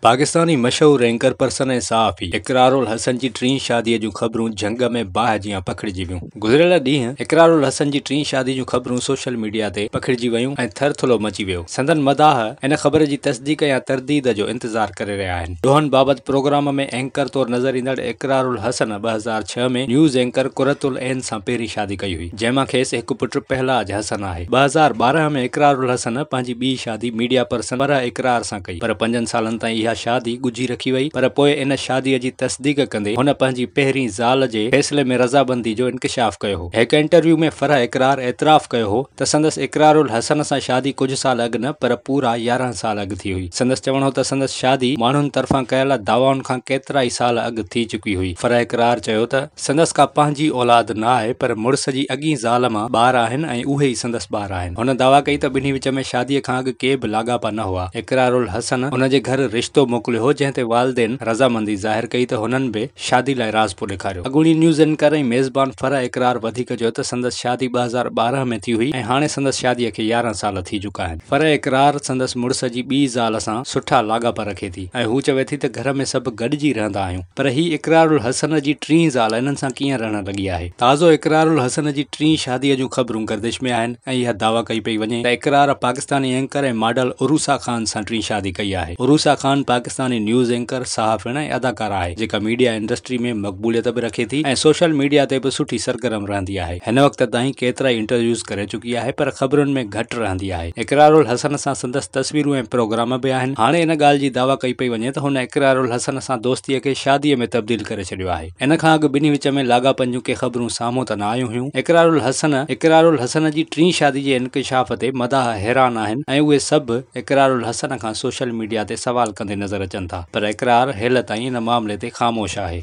پاڪستاني مشهور anchor person ۽ صحافي اقرار الحسن جي ٽين شادي جون خبرون جهنگ ۾ باهه جيان پکڙجي ويون. گذريل ڏينهن اقرار الحسن جي ٽين شادي جون خبرون سوشل ميڊيا تي پکڙجي ويون ۽ ٿرٿلو مچي ويو. سندن مداح ان خبر جي تصديق يا ترديد جو انتظار ڪري رهيا آهن. ڏوهن بابت پروگرام ۾ اينڪر طور نظر ايندڙ اقرار الحسن 2006 ۾ نيوز اينڪر قرة العين سان پهرين شادي ڪئي هئي، جنهن مان کيس هڪ پٽ پهلاج حسن آهي. 2012 ۾ اقرار الحسن پنهنجي ٻي شادي ميڊيا پرسن فرح اقرار سان ڪئي. پر پنجن سالن تائين اها شادي ڳجهي رکي وئي پر پوء ان شادي جي تصديق ڪندي هن پنهنجي پهرين زال جي فيصلي ۾ رضامندي جو انڪشاف ڪيو هو. هڪ انٽرويو ۾ فرح اقرار اعتراف ڪيو هو ته سندس اقرار الحسن سان شادي ڪجهه سال اڳ نه پر پورا 11 سال اڳ ٿي هئي. سندس چوڻ هو ته سندس شادي ماڻهن طرفان ڪيل دعوائن کان ڪيترائي سال اڳ ٿي چڪي هئي. فرح اقرار چيو ته. سندس ڪا پنهنجي اولاد نه آهي پر مڙس جي اڳين زال مان ٻار آهن ۽ اهي ئي سندس ٻار آهن. هن دعويٰ ڪئي ته ٻنهي وچ ۾ شاديء کان اڳ ڪي به لاڳاپا نه هئا. اقرار الحسن هن جي گهر رشتو موڪليو هو جنهن تي والدين رضامندي ظاهر ڪئي ته هنن به شادي لاء راضپو ڏيکاريو. اڳوڻي نيوز اينڪر ۽ ميزبان فرح اقرار وڌيڪ چيو ته سندس شادي 2012 ۾ ٿي هئي ۽ هاڻي سندس شاديء کي 11 سال ٿي چڪا آهن. فرح اقرار سندس مڙس جي ٻي زال سان سٺا لاڳاپا رکي ٿي ۽ هو چوي ٿي ته گهر ۾ سڀ گڏجي رهندا آهيون. پر هي اقرار الحسن جي ٽين زال انهن سان ڪيئن رهڻ لڳي آهي؟ تازو اقرار الحسن جي ٽين شاديء جون خبرون گردش ۾ آهن ۽ اها دعويٰ ڪئي پئي وڃي ته اقرار پاڪستاني اينڪر ۽ ماڊل عروسه خان سان ٽين شادي ڪئي آهي. عروسه خان پاڪستاني نيوز اينڪر، صحافيڻ ۽ اداڪاره آهي، جيڪا ميڊيا انڊسٽري ۾ مقبوليت به رکي ٿي ۽ سوشل ميڊيا تي به سٺي سرگرم رهندي آهي. هن وقت تائين ڪيترائي انٽرويوز ڪري چڪي آهي پر خبرن ۾ گهٽ رهندي آهي. اقرار الحسن سان سندس تصويرون ۽ پروگرام به آهن. هاڻي ان ڳالهه جي دعويٰ ڪئي پئي وڃي ته هن اقرار الحسن سان دوستيء کي شاديء ۾ تبديل ڪري ڇڏيو آهي. ان کان اڳ ٻنهي وچ ۾ لاڳاپن جون ڪي خبرون سامهون ته نه آيون هيون. اقرار الحسن اقرار الحسن جي ٽين شادي جي انڪشاف تي مداح حيران آهن ۽ اهي سڀ اقرار الحسن کان سوشل ميڊيا تي سوال ڪندي نظر اچن ٿا پر اقرار هيل تائين ان معاملي تي خاموش آهي.